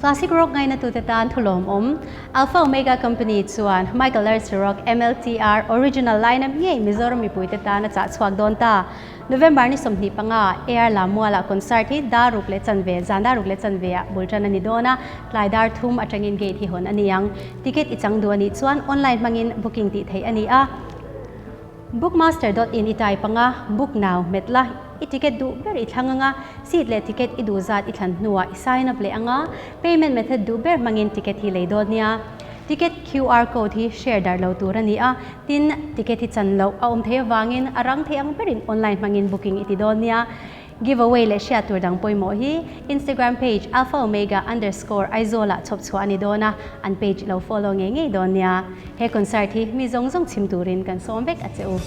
Classic rock ngainatute tan thu lawmawm, Alpha Omega Company chuan Michael Learns to Rock, MLTR, original lineup ngei Mizoram mipuite tan a chah chhuak dawn ta. November ni 25 AR Lamuala concert hi dar ruk leh chanve, zan dar ruk leh chanve ah bul tan a ni dawn a, tlai dar thum atangin gate hi hawn a ni ang. Ticket i chang duh a nih chuan online hmangin booking tih theih a ni a. Bookmaster dot in i type anga book now hmet la, i ticket duh ber i thlang anga, seat leh ticket i duh zat i thlan hnuah i sign up leh anga, payment method duh ber hmangin ticket hi lei dawn nia. Ticket QR code hi share darh lo tur a ni a, tin ticket hi chan loh a awm thei avangin a rang thei ang berin online hmangin booking i ti dawn nia. Giveaway leh hriat tur dang pawimawh hi Instagram page alphaomega underscore Aizawl ah chhawp chhuah a ni dawn a, an page lo follow ngei ngei dawn nia. He concert hi mi zawng zawng chhim turin kan sawm vek a che u.